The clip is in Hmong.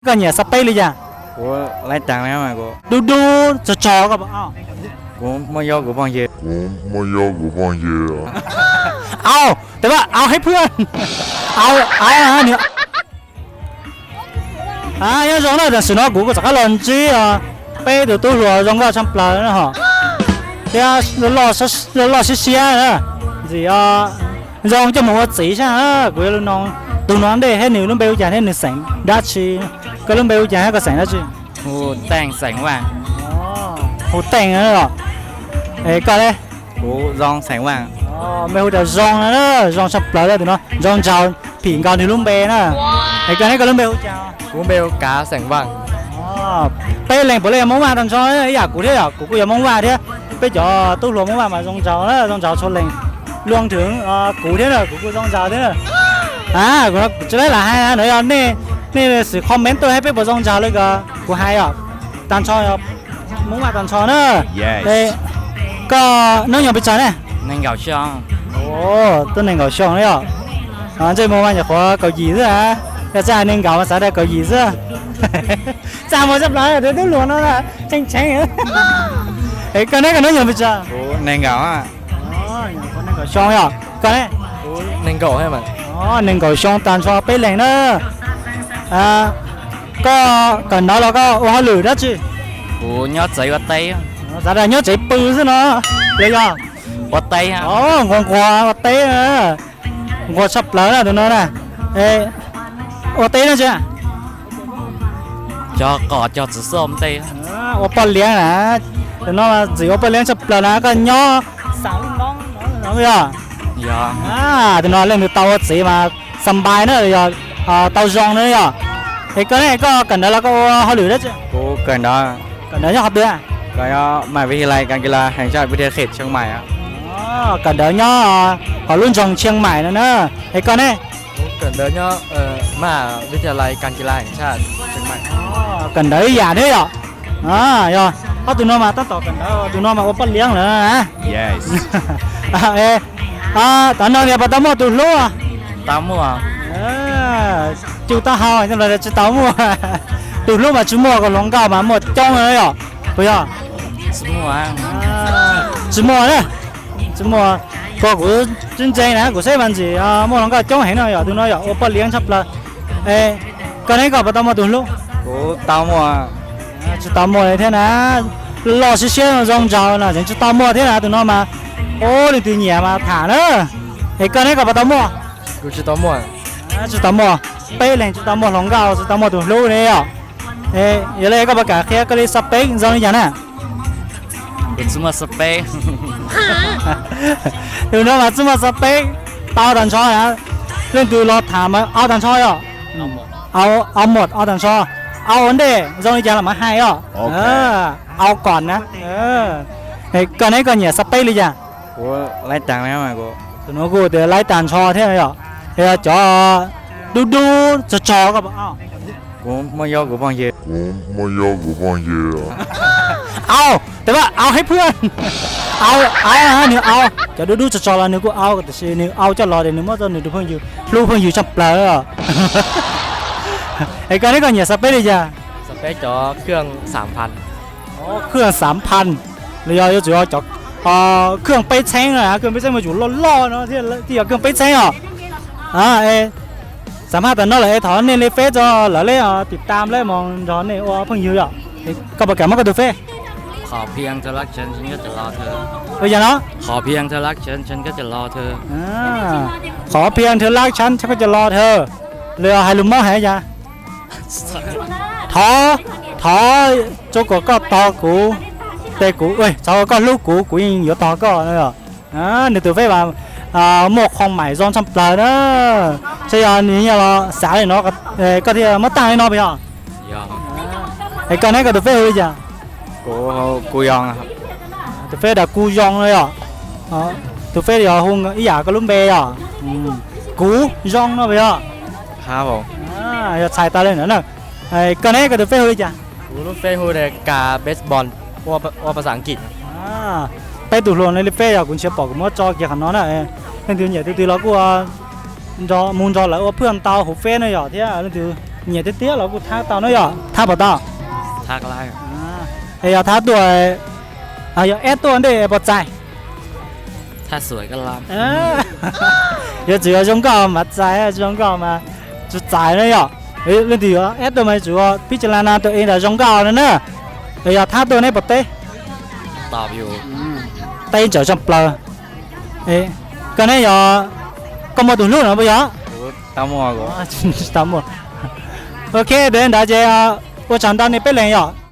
Koj nyiam xab peb li cas? Kuv laib tas, dub dub tsog tsog koj. Kuv muaj yob kuv phooj ywg. Au, tes vaj au hev phwj. Au, au, nyob zoo na, tam sim no kuv kuj rov qab los ntsib peb tus tub hluas zoo nkauj tshaj plaws na ho, thiab loj loj siab siab na, ntxim zoo coj mus ua txiv saib. Kuv yuav nug tus no ntej thiab, nws lub npe hu cas thiab nws xeem dab tsi? Koj lub npe hu cas thiab koj xeem dab tsi? Hu Teej xeem Vaj. Hu Teej os. Es koj ne? Kuv Zoo xeem Vaj. Npe hu tias Zoo na, zoo tshaj plaws tus no, zoo nraug, phim nkaus nws lub npe na. Es koj ne, koj lub npe hu cas? Kuv npe hu Kav xeem Vaj. Peb leeg puav leej yog Hmoob Vaj tag nrho, ib yam kuv thiab yom, kuv kuj yog Hmoob Vaj thiab. Peb cov tub hluas Hmoob Vaj mas zoo nraug na, zoo nraug tshua leej. Luag nthwv kuv thiab na, kuv kuj zoo nraug thiab na. Kuv tsis laib lam hais na, yog nej, nej sim comment tuaj saib peb puas zoo nraug li ko, kuv hais yom. Tag nrho yog Hmoob Vaj tag nrho na. Koj hnub nyoog pes tsawg ne? Tuaj nees nkaum xyoo na yom. Ntsej muag mas nyuam qhuav kaum yim xwb a. Yog txawm hais nees nkaum mas xav tias kaum yim xwb. Txaj muag tshaj plaws, tus tub hluas no tshee tshee. Es koj ne, koj hnub nyoog pes tsawg? Nees nkaum xyoo yom. Koj ne? Nees nkaum xyoo tag nrho peb leeg na. Koj kawm ntawv los koj ua hauj lwm dab tsi? Kuv nyob tsev ua teb. Xav tias nyob tsev pw xwb no los yog? Ua teb. Nquag nquag ua teb, nquag tshaj plaws na tus no na. Ua teb dab tsi? Cog qos cog txiv xoj ntej. Ua poj liab na. Tus no ntxim ua poj liab tshaj plaws na, koj nyob xav lub noob no yog? Tus no leej twg tau ua txiv mas xa npai na, yog tau zoo na yom. Es koj ne, koj kawm ntawv los koj ua hauj lwm dab tsi? Kuv kawm ntawv. Kawm ntawv nyob qhov twg? Kawm ntawv nyob hauv lub nroog Tsheej Maim no na. Es koj ne? Kawm ntawv ib yam thiab yom. Yog ob tug no mas tab tom kawm ntawv, tus no mas ua poj liab lawm na. Tam no tias puas tau muaj tus hlub? Tau muaj. Cug taub hau tsis tau muaj. Tus hlub mas tsis muaj, kom hluas nkauj mas muaj coob yom. Puas yog? Tsis muaj na. Tsis muaj. Kuv tsis ntseeg na, kuv saib mas ntxim muaj hluas nkauj coob heev no yom, tus no yom ua poj liab tshaj plaws. Koj ne, koj puas tau muaj tus hlub? Tsis tau muaj li thiab na. Loj siab siab zoo nraug no tseem tsis tau muaj thiab na, tus no mas ua leej twg nyiam mas tham na. Es koj ne, koj puas tau muaj? Tsis tau muaj. Peb leeg tsis tau muaj hluas nkauj, tsis tau muaj tus hlub ne yom. Yog li koj puas kam qhia koj li xab peb zoo li cas na? Tus no mas tsis muaj xab peb, tau tag nrho na. Leej twg los tham mas au tag nrho yom. Au muam au tag nrho. Au ua ntej zoo li cas los mas hais yom. Au kom na. Koj ne, koj nyiam xab peb li cas? Tus no kuj tias laib tag nrho thiab yom. Yog cov dub dub tsog tsog koj puas au? Au, tes vaj au heev phwj. Au, au, nws au. Cov dub dub tsog tsog los nws kuj au, tiam sis nws au coj los tias nws muab rau nws tus phooj ywg, hlub phooj ywg tshaj plaws. Es koj ne, koj nyiam xab peb li cas? Khwj xav phan, los yog yuav tsum yog cov khwj peb txheeb na, khwj peb txheeb mas tsum loj loj no thiaj yog khwj peb txheeb os. Xam maj tas no lawm es thov nej li feb tso lawv li tim tam lawm mus nrog nej ua phooj ywg yom. Koj puas kam muab koj tus feb? Ua yog no? Qhov phiaj nthwv lab tshav koj cov los thw, los hais lus Hmoob hais yas. Thov, thov txog kom koj tog kuv, tes kuv, txog kom koj hlub kuv, kuv yeej yuav tog koj. Nws tus feb mas muaj qhoo maim zoo tshaj plaws na. Saib yog nws yog los xav li no, koj thiaj muab tag li no puas yog? Es koj neb koj tus feb hu li cas? Tus feb tas Kuv Zoo no yom. Tus feb yog hu ib yam koj lub npe yom. Kuv Zoo no puas yog? Yog txhais tau li ntawd na. Koj neb koj tus feb hu li cas? Kuv lub feb hu Kas Baseball, ua pas xas Askiv. Peb tus hluas no li feb yog kuv nrhiav pom kuv muab tso kiag qhov no na. Leej twg nyiam tus twg los kuj mus nrog lawv ua phwj ntau hauv feb na yom, thiab leej twg Nyiam tiag tiag los kuj thab tau na yom, thab puas tau? Es yog thab tuaj, yog eb tuaj ntej puas txais? Yuav tsum yog zoo nkauj mas txais, tsis zoo nkauj mas tsis txais na yom. Leej twg yuav eb tuaj mas yuav tsum pib tsis la na tuaj es nram zoo nkauj no na. Es yog thab tuaj neb puas teb? Teb ntsaum tsaj plaws. Koj neb yog, koj muaj tus hlub no puas yog? Tsis tau muaj. Ok, ces ntawd ces ua tsaug ntau nej peb leeg yom.